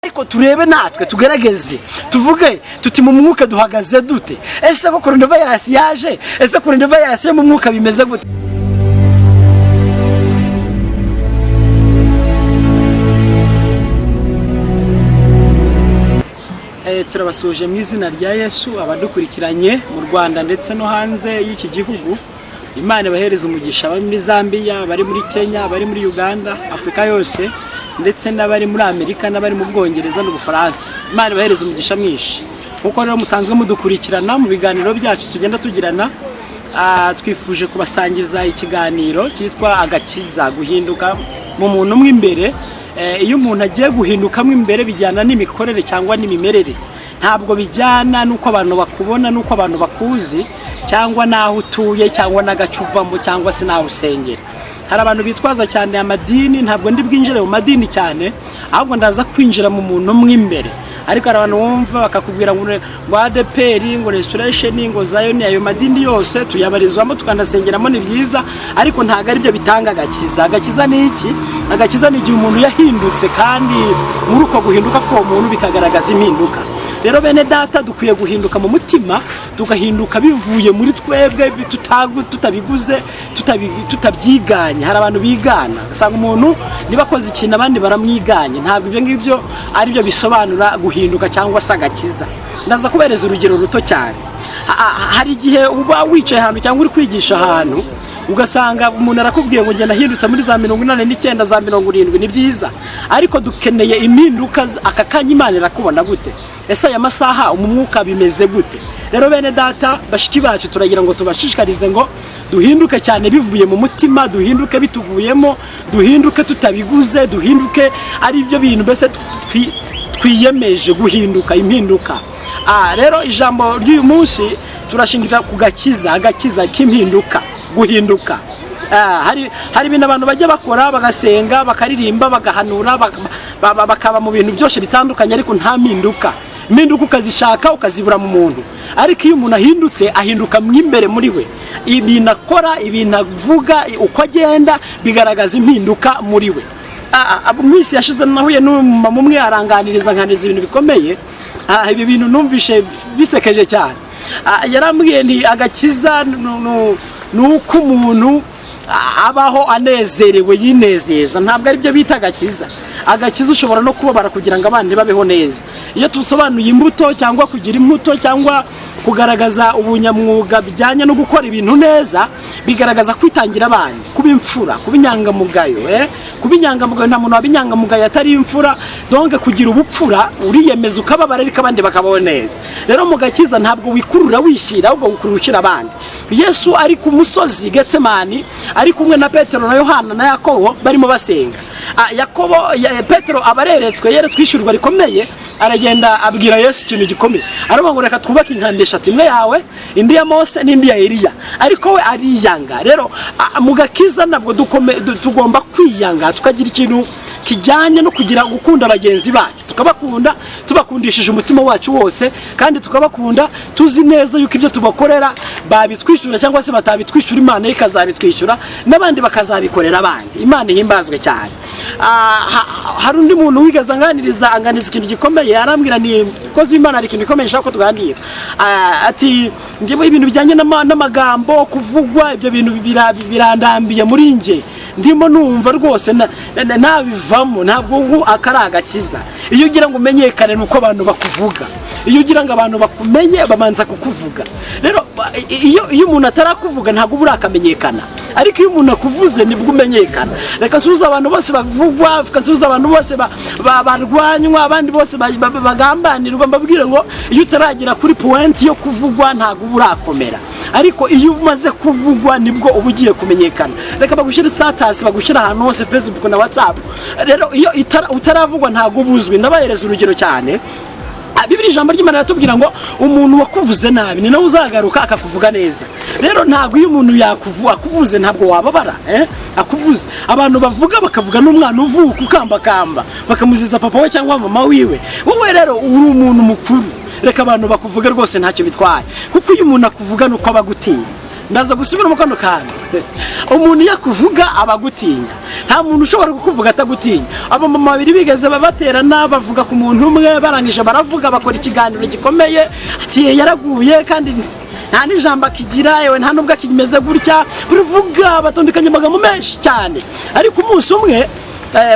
Ariko turebe natwe, tugerageze tuvuge tuti: mu mwuka duhagaze dute? Ese ko coronavirus yaje, ese coronavirus yo mu mwuka bimeze gute? Turabasuhuje mu izina rya Yesu abadukurikiranye mu Rwanda ndetse no hanze y'iki gihugu. Imana ibahereza umugisha, abari muri Zambia, abari muri Kenya, abari muri Uganda, Afurika yose, ndetse n'abari muri Amerika n'abari mu Bwongereza n'Ubufaransa. Imana ibahereza umugisha mwinshi. Nkuko rero musanzwe mudukurikirana mu biganiro byacu tugenda tugirana, twifuje kubasangiza ikiganiro cyitwa agakiza, guhinduka mu muntu mo imbere. Iyo umuntu agiye guhindukamo imbere, bijyana n'imikorere cyangwa n'imimerere. Ntabwo bijyana n'uko abantu bakubona, n'uko abantu bakuzi, cyangwa n'aho utuye, cyangwa n'agace uvamo, cyangwa se n'aho usengera. Hari abantu bitwaza cyane amadini. Ntabwo ndi bwinjire mu madini cyane, ahubwo ndaza kwinjira mu muntu mo imbere. Ariko hari abantu wumva bakakubwira ngo ADEPR, ngo Restoration, ngo Zion. Ayo madini yose tuyabarizwamo, tukanasengeramo, ni byiza, ariko ntabwo ari byo bitanga agakiza. Agakiza ni iki? Agakiza ni igihe umuntu yahindutse, kandi muri uko guhinduka k'uwo muntu bikagaragaza impinduka. Rero bene data, dukwiye guhinduka mu mutima, tugahinduka bivuye muri twebwe, tutabiguze, tutabyiganye. Hari abantu bigana, ugasanga umuntu niba akoze ikintu abandi baramwiganye. Ntabwo ibyo ngibyo ari byo bisobanura guhinduka cyangwa se agakiza. Ndaza kubereza urugero ruto cyane. Hari igihe uba wicaye ahantu cyangwa uri kwigisha ahantu, ugasanga umuntu arakubwiye ngo ngenda ahindutse muri za 89, za 70. Ni byiza, ariko dukeneye impinduka aka kanya. Imana irakubona gute? Ese aya masaha mu mwuka bimeze gute? Rero bene data, bashiki bacu, turagira ngo tubashishikarize ngo duhinduke cyane bivuye mu mutima, duhinduke bituvuyemo, duhinduke tutabiguze, duhinduke ari byo bintu mbese twiyemeje guhinduka, impinduka. Rero ijambo ry'uyu munsi turashingira ku gakiza, agakiza k'impinduka, guhinduka. Hari ibintu abantu bajya bakora, bagasenga, bakaririmba, bagahanura, bakaba mu bintu byose bitandukanye, ariko nta mpinduka. Impinduka ukazishaka ukazibura mu muntu. Ariko iyo umuntu ahindutse, ahinduka mo imbere muri we. Ibintu akora, ibintu avuga, uko agenda, bigaragaza impinduka muri we. Mu minsi yashize nahuye n'umumama umwe, aranganiriza, nkaniriza ibintu bikomeye. Ibi bintu numvishe bisekeje cyane. Yarambwiye nti agakiza ni uko umuntu abaho anezerewe, yinezeza. Ntabwo ari byo bita agakiza. Agakiza ushobora no kubabara kugira ngo abandi babeho neza. Iyo tusobanuye imbuto, cyangwa kugira imbuto, cyangwa kugaragaza ubunyamwuga bijyanye no gukora ibintu neza, bigaragaza kwitangira abandi, kuba imfura, kuba inyangamugayo. Kuba inyangamugayo, nta muntu waba inyangamugayo atari imfura. Donc kugira ubupfura, uriyemeza ukababara, ariko abandi bakabaho neza. Rero mu gakiza ntabwo wikurura wishyira, ahubwo wikurura ushyira abandi. Yesu ari ku musozi Getsemani, ari kumwe na Petero na Yohana na Yakobo, barimo basenga. Yakobo, Petero aba areretswe, yeretswe ishyurwa rikomeye. Aragenda abwira Yesu ikintu gikomeye, aravuga ngo reka twubake inkanda eshatu, imwe yawe, indi ya Mose n'indi ya Eliya. Ariko we ariyanga. Rero mu gakiza ntabwo tugomba kwiyanga, tukagira ikintu kijyanye no kugira gukunda bagenzi bacu, tukabakunda tubakundishije umutima wacu wose, kandi tukabakunda tuzi neza yuko ibyo tubakorera babitwishyura, cyangwa se batabitwishyura Imana yo ikazabitwishyura, n'abandi bakazabikorera abandi. Imana ihimbazwe cyane. Hari undi muntu wigeze anganiriza ikintu gikomeye, arambwira ni kozi w'Imana, hari ikintu gikomeye nshaka ko tuganira. Ati njyewe ibintu bijyanye n'amagambo kuvugwa, ibyo bintu birandambiye muri njye, ndimo numva rwose nabivamo. Ntabwo nku aka ari agakiza. Iyo ugira ngo umenyekane ni uko abantu bakuvuga. Iyo ugira ngo abantu bakumenye, bamanza kukuvuga. Rero iyo umuntu atarakuvuga, ntabwo uba urakamenyekana, ariko iyo umuntu akuvuze nibwo umenyekana. Reka nsuhuze abantu bose bavugwa, reka nsuhuze abantu bose barwanywa, abandi bose bagambanirwa, mbabwire ngo iyo utaragera kuri point yo kuvugwa, ntabwo uba urakomera. Ariko iyo umaze kuvugwa, nibwo uba ugiye kumenyekana. Reka bagushyire status, bagushyire ahantu hose, Facebook na WhatsApp. Rero iyo utaravugwa, ntabwo uba uzwi. Ndabahereza urugero cyane. Bibiri, ijambo ry'Imana riratubwira ngo umuntu wakuvuze nabi ni nawe uzagaruka akakuvuga neza. Rero ntabwo iyo umuntu akuvuze ntabwo wababara, eh? Akuvuze, abantu bavuga, bakavuga n'umwana uvuka ukambakamba, bakamuziza papa we cyangwa mama wiwe. Wowe rero uri umuntu mukuru, reka abantu bakuvuge rwose, ntacyo bitwaye, kuko iyo umuntu akuvuga ni uko aba agutinya. Ndaza gusubira mu kano kantu. Umuntu iyo akuvuga aba agutinya. Nta muntu ushobora kukuvuga atagutinya. Abamama babiri bigeze baterana, bavuga ku muntu umwe. Barangije baravuga, bakora ikiganiro gikomeye, ati: "Yaraguye kandi nta n'ijambo akigira, yewe nta nubwo akimeze gutya." Baravuga, batondekanye amagambo menshi cyane. Ariko umunsi umwe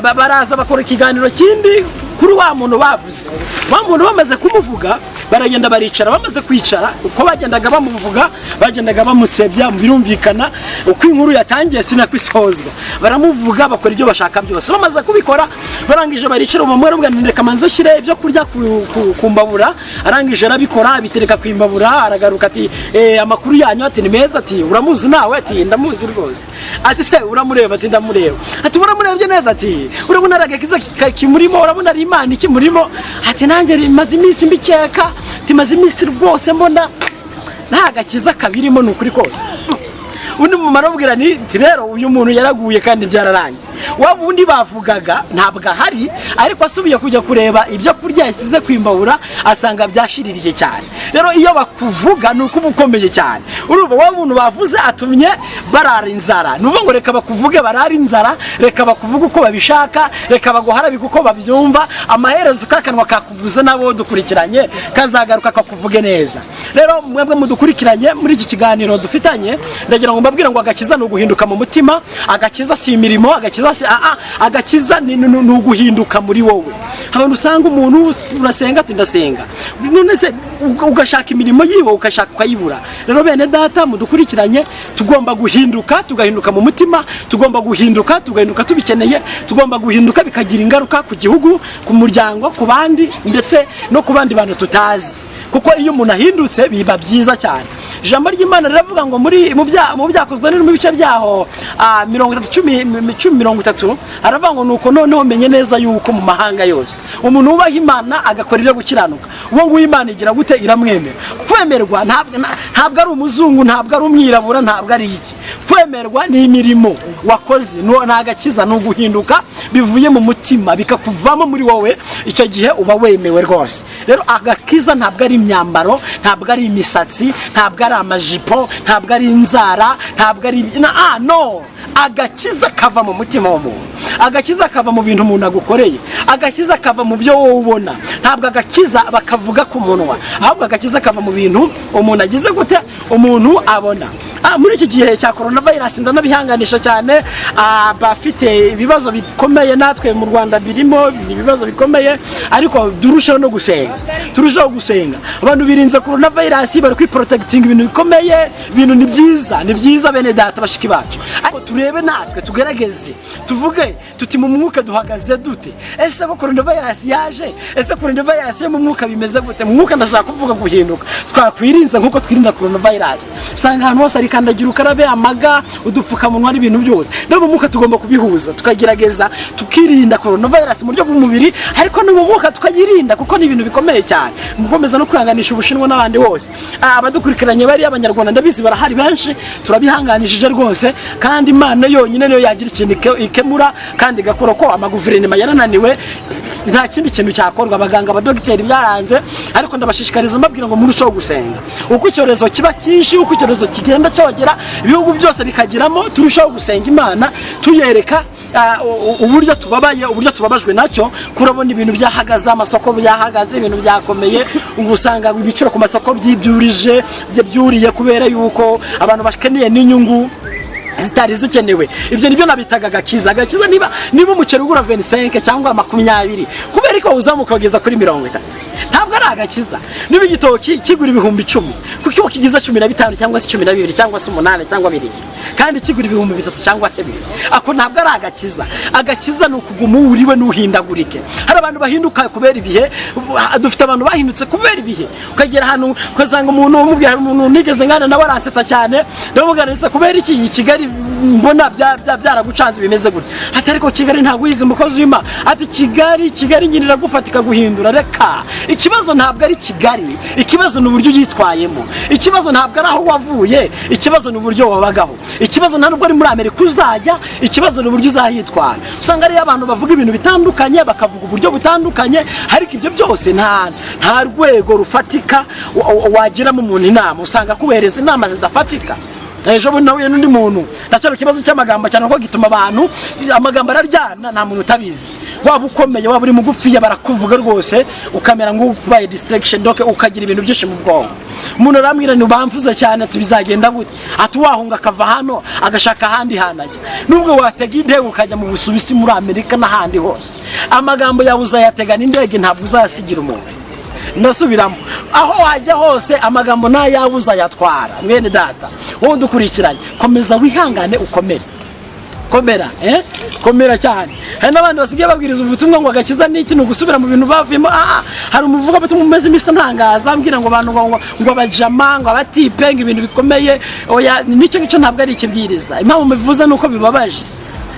baraza bakora ikiganiro kindi kuri wa muntu bavuze. Wa muntu bamaze kumuvuga, baragenda baricara. Bamaze kwicara, uko bagendaga bamuvuga, bagendaga bamusebya. Birumvikana, uko inkuru yatangiye sinakwisozwa. Baramuvuga, bakora ibyo bashaka byose. Bamaze kubikora, barangije baricara. Umwe aravuga: "Reka manze ashyire ibyo kurya ku mbabura." Arangije arabikora, abitereka ku imbabura, aragaruka ati: "Amakuru yanyu?" Ati: "Ni meza." Ati: "Uramuzi nawe?" Ati: "Ndamuzi rwose." Ati: "Se uramureba?" Ati: "Ndamureba." Ati: "Uramurebye neza?" Ati: "Urabona ari agakiza kimurimo? Urabona ari Imana ikimurimo?" Ati: "Nanjye maze iminsi mbikeka." Ati: "Maze iminsi rwose mbona nta gakiza kabirimo, ni ukuri kose." Undi mumaro abwira ni ati: "Rero uyu muntu yaraguye kandi byararangiye." Wa wundi bavugaga ntabwo ahari, ariko asubiye kujya kureba ibyo kurya yasize ku imbabura, asanga byashiririye cyane. Rero iyo bakuvuga ni uko uba ukomeye cyane. Urumva wa muntu bavuze atumye barara inzara. Ni ukuvuga ngo reka bakuvuge barara inzara, reka bakuvuge uko babishaka, reka baguharabike uko babyumva. Amaherezo ka kanwa kakuvuze nabo dukurikiranye kazagaruka kakuvuge neza. Rero mwebwe mudukurikiranye muri iki kiganiro dufitanye, ndagira ngo mbabwire ngo agakiza ni uguhinduka mu mutima. Agakiza si imirimo, agakiza si agakiza ni uguhinduka muri wowe. Abantu usanga umuntu: "Urasenga?" Ati: "Ndasenga." None se ugashaka imirimo yiwe, ugashaka ukayibura. Rero bene data mudukurikiranye, tugomba guhinduka, tugahinduka mu mutima. Tugomba guhinduka, tugahinduka tubikeneye. Tugomba guhinduka bikagira ingaruka ku gihugu, ku muryango, ku bandi, ndetse no ku bandi bantu tutazi, kuko iyo umuntu ahindutse biba byiza cyane. Ijambo ry'Imana riravuga ngo muri mu Byakozwe ni mu bice byaho 30 10 10 30, aravuga ngo: "Nuko noneho menye neza yuko mu mahanga yose umuntu wubaha Imana agakora ibyo gukiranuka, uwo nguwo Imana igira gute? Iramwemera." Kwemerwa ntabwo ari umuzungu, ntabwo ari umwirabura, ntabwo ari iki. Kwemerwa ni imirimo wakoze. Ni agakiza, ni uguhinduka bivuye mu mutima, bikakuvamo muri wowe. Icyo gihe uba wemewe rwose. Rero agakiza ntabwo ari imyambaro, ntabwo ari imisatsi, ntabwo ari amajipo, ntabwo ari inzara, ntabwo ari no. Agakiza kava mu mutima w'umuntu. Agakiza kava mu bintu umuntu agukoreye. Agakiza kava mu byo wowe ubona. Ntabwo agakiza bakavuga ku munwa, ahubwo agakiza kava mu bintu umuntu agize gute? Umuntu abona. Muri iki gihe cya corona virus, ndanabihanganisha cyane abafite ibibazo bikomeye. Natwe mu Rwanda birimo, ni ibibazo bikomeye, ariko turusheho no gusenga, turusheho gusenga. Abantu birinze corona virus, bari kwiprotectinga ibintu bikomeye. Ibintu ni byiza, ni byiza, bene data, bashiki bacu, ariko turebe natwe, tugerageze tuvuge tuti: "Mu mwuka duhagaze dute? Ese ko corona virus yaje, ese corona virus yo mu mwuka bimeze gute?" Mu mwuka ndashaka kuvuga guhinduka. Twakwirinze nk'uko twirinda corona virus. Usanga ahantu hose hari kandagira ukarabe, amaga, udupfukamunwa n'ibintu byose. No mu mwuka tugomba kubihuza, tukagerageza tukirinda corona virus mu buryo bw'umubiri, ariko no mu mwuka tukayirinda, kuko ni ibintu bikomeye cyane. Gukomeza no kwihanganisha Ubushinwa n'abandi bose. Abadukurikiranye bari Abanyarwanda, ndabizi barahari benshi, turabihanganishije rwose. Kandi Imana yonyine niyo yagira ikintu ikemura kandi igakora, ko amaguverinoma yarananiwe, nta kindi kintu cyakorwa. Abaganga, abadogiteri byaranze. Ariko ndabashishikariza mbabwira ngo murusheho gusenga. Uko icyorezo kiba cyinshi, uko icyorezo kigenda cyogera ibihugu byose bikagiramo, turushaho gusenga Imana, tuyereka uburyo tubabaye, uburyo tubabajwe nacyo. Kurabona ibintu byahagaze, amasoko byahagaze, ibintu byakomeye. Ubu usanga ibiciro ku masoko byibyurije, byuriye kubera yuko abantu bakeneye n'inyungu zitari zikenewe. Ibyo nibyo nabitaga agakiza. Agakiza, niba umuceri ugura 25 cyangwa 20, kubera ko uzamuka ukageza kuri 30, ntabwo ari agakiza. Niba igitoki kigura 10,000, kuko kigize 15 cyangwa se 12 cyangwa se 8 cyangwa 7, kandi kigura 3000 cyangwa se 2, ako ntabwo ari agakiza. Agakiza ni ukuguma uriwe, ntuhindagurike. Hari abantu bahinduka kubera ibihe. Dufite abantu bahindutse kubera ibihe. Ukagera ahantu ugasanga umuntu umubwira, hari umuntu nigeze ngana nawe aransetsa cyane. Ndamubwira nti: "Kubera iki iyi Kigali mbona byaragucanze, bimeze gutya?" Ati: "Ariko Kigali ntabwo uyizi, umukozi w'Imana." Ati: "Kigali, Kigali nyine iragufata ikaguhindura." Reka, ikibazo ntabwo ari Kigali, ikibazo ni uburyo uyitwayemo. Ikibazo ntabwo ari aho wavuye, ikibazo ni uburyo wabagaho. Ikibazo nta nubwo ari muri Amerika uzajya, ikibazo ni uburyo uzahitwara. Usanga ariyo abantu bavuga ibintu bitandukanye, bakavuga uburyo butandukanye, ariko ibyo byose nta rwego rufatika wagiramo umuntu inama. Usanga kubereza inama zidafatika. Ejo bundi nahuye n'undi muntu. Ndacyari ikibazo cy'amagambo cyane, kuko gituma abantu, amagambo araryana, nta muntu utabizi. Waba ukomeye, waba uri mugufiya, barakuvuga rwose ukamera nk'ubaye distraction, donc ukagira ibintu byinshi mu bwonko. Umuntu arambwira ni bamvuze cyane, ati bizagenda gute? Ati wahunga akava hano agashaka ahandi hantu ajya. Nubwo watega indege ukajya mu Busuwisi, muri Amerika n'ahandi hose, amagambo yawe uzayategana indege, ntabwo uzayasigira umuntu. Ndasubiramo, aho wajya hose amagambo n'ayawe uzayatwara. Mwene data wowe udukurikiranye, komeza wihangane, ukomere, komera, komera cyane. Hari n'abandi basigaye babwiriza ubutumwa ngo agakiza ni iki, ni ugusubira mu bintu bavuyemo. Hari umuvugabutumwa umeze iminsi ntangaza, ambwira ngo abantu ngo abajama, ngo abatipe, ngo ibintu bikomeye. Oya, nicyo ngicyo ntabwo ari ikibwiriza. Impamvu mbivuze ni uko bibabaje.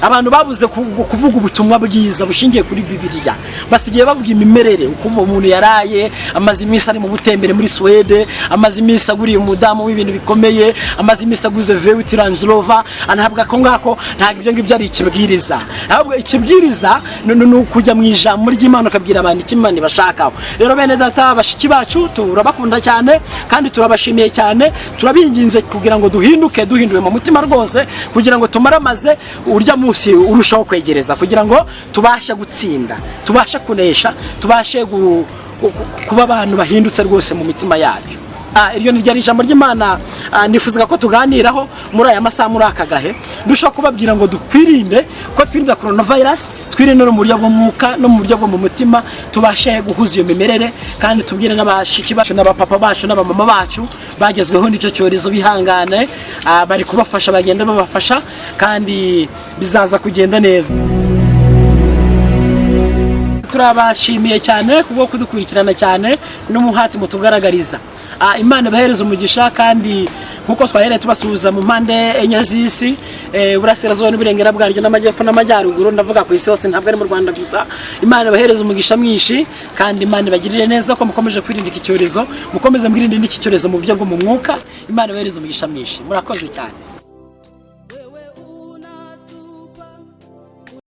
Abantu babuze kuvuga ubutumwa bwiza bushingiye kuri Bibiliya, basigaye bavuga imimerere, uko umuntu yaraye, amaze iminsi ari mu butembere muri Suwede, amaze iminsi aguriye umudamu w'ibintu bikomeye, amaze iminsi aguze V8 Range Rover. Ntabwo ako ngako, ntabwo ibyo ngibyo ari ikibwiriza. Ahubwo ikibwiriza ni ukujya mu ijambo ry'Imana, ukabwira abantu icyo Imana ibashakaho. Rero bene data, bashiki bacu, turabakunda cyane kandi turabashimiye cyane. Turabinginze kugira ngo duhinduke, duhinduwe mu mutima rwose, kugira ngo tumaramaze urya munsi urushaho kwegereza, kugira ngo tubashe gutsinda, tubashe kunesha, tubashe kuba abantu bahindutse rwose mu mitima yacu. Iryo ni ryari ijambo ry'Imana nifuzaga ko tuganiraho muri aya masaha, muri aka gahe ndushaho kubabwira ngo dukwirinde, ko twirinda coronavirus, twirinde no mu buryo bw'umwuka no mu buryo bwo mu mutima, tubashe guhuza iyo mimerere. Kandi tubwire n'abashiki bacu n'abapapa bacu n'abamama bacu bagezweho n'icyo cyorezo bihangane, bari kubafasha, bagenda babafasha, kandi bizaza kugenda neza. Turabashimiye cyane kubwo kudukurikirana cyane n'umuhati mutugaragariza. Imana ibahereza umugisha. Kandi nk'uko twahereye tubasuhuza mu mpande enye z'isi, uburasirazuba n'uburengera bwaryo n'amajyepfo n'amajyaruguru, ndavuga ku isi hose, ntabwo ari mu Rwanda gusa. Imana ibahereza umugisha mwinshi, kandi Imana ibagirire neza ko mukomeje kwirinda iki cyorezo, mukomeze mwirinde n'iki cyorezo mu buryo bwo mu mwuka. Imana ibahereza umugisha mwinshi, murakoze cyane.